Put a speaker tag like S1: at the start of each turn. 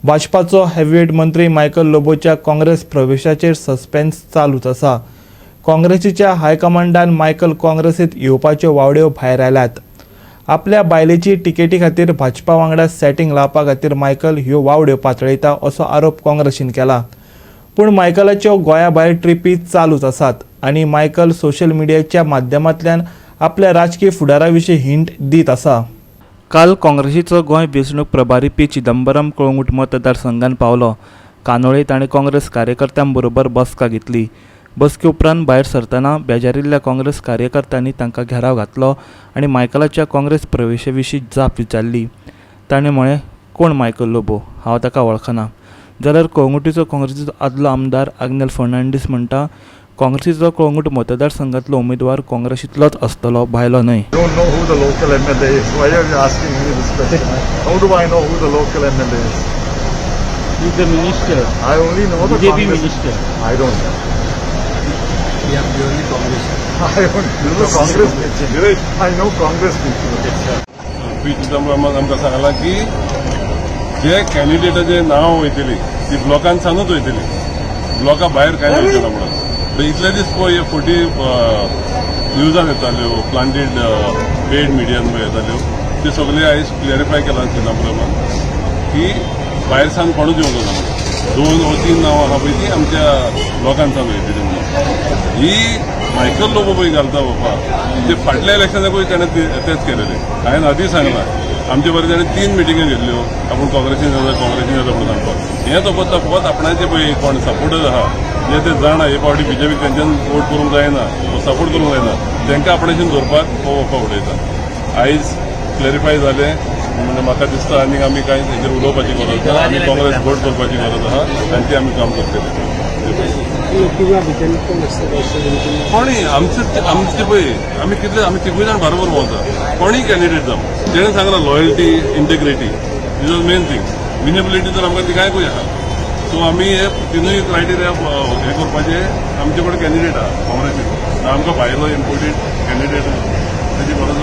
S1: भाजपाचो heavyweight मंत्री Michael लोबोच्या Congress प्रवेशाचेर suspense चालूच आसा. काँग्रेसीच्या हायकमांडान मायकल काँग्रेसीत येवपाच्यो वावड्यो भायर आयल्यात. आपल्या बायलेची तिकेटी खातीर भाजपा वांगडा सेटिंग लावपा खातीर मायकल ह्यो वावड्यो पातळयता असो आरोप काँग्रेसीन केला. पूण मायकलाच्यो गोंया भायर ट्रिपी चालूच आसात आनी मायकल सोशल मिडियाच्या माध्यमांतल्यान आपल्या राजकी फुडारा विशीं हिंट दीत आसा. काल काँग्रेसीचो गोंय वेंचणूक प्रभारी पी चिदंबरम कळंगूट मतदारसंघात पावलो. कानोळे ताणें काँग्रेस कार्यकर्त्यां बरोबर बसका घेतली. बसके उपरांत भायर सरतना बेजारिल्ल्या काँग्रेस कार्यकर्त्यांनी तांकां घेराव घातलो आनी मायकलाच्या काँग्रेस प्रवेशा विशीं जाप विचारली. ताणें म्हळें, कोण मायकल लोबो? हांव ताका वळखना. जाल्यार कळंगुटीचो काँग्रेसीचो आदलो आमदार आग्नेल फर्नांडीस म्हणटा, काँग्रेसीचो कळंगूट मतदारसंघातलो उमेदवार काँग्रेसींतलोच आसतलो, भायलो न्हय.
S2: I don't know who the local MLA is. Why are you asking me this question? How do I know who the local MLA is?
S3: He's the minister,
S2: I only know the
S3: BJP
S2: Congress.
S3: Minister.
S2: I don't know.
S4: We are purely Congress.
S2: I don't know Congress people. I know Congress people.
S5: P चिदंबरमान आमकां सांगलां की जे कॅन्डिडेटाचे नांव वयतली ती ब्लॉकान सानूच वयतली, ब्लॉका भायर कांय वयचो ना म्हणून. इतले दीस पळय हे फटी न्यूजान येताल्यो, प्लांटेड पेड मिडियान येताल्यो, ते सगळे आयज क्लॅरिफाय केलां चिदंबरमान की भायर सावन कोणूच येवचो ना म्हणून. दोन ओ तीन नांवां आहा पळय, ती आमच्या ब्लॉकान सावन वयतली म्हणून. ही मायकल लोबो पळय घालता बाबा, ते फाटल्या इलेक्शनाकूय ताणें तेच केलेले. हांवें आदीं सांगलां, आमचे बरें ताणें तीन मिटिंग्यो घेतल्यो, आपूण काँग्रेसीन जाता, काँग्रेसीन जाता म्हणून सांगपाक. हें तो फक्त फकत आपणाचे पळय कोण सपोर्टर्स आहा, जे ते जाणा हे फावटी बीजेपीक तेंच्यान वोट करूंक जायना, सपोर्ट करूंक जायना, तांकां आपणाशीन दवरपाक हो वफा उडयता. आयज क्लॅरिफाय जालें म्हणजे म्हाका दिसता आनीक आमी कांय हेजेर उलोवपाची गरज ना. आमी काँग्रेस वोट करपाची गरज आहा आनी ती आमी काम करतले. कोणी आमचे आमचे पळय, आमी कितले, आमी तिगूय जाण बरोबर भोंवता. कोणीय कॅन्डिडेट जावं, तेणें सांगलां, loyalty, integrity is a main thing. Winnability तर आमकां तिगांयकूय आहा. सो आमी हे तिनूय क्रायटेरिया हे करपाचे. आमचे कडेन कॅन्डिडेट आहा काँग्रेसीन, आमकां भायलो इम्पोर्टेड कॅन्डिडेट ताची गरज.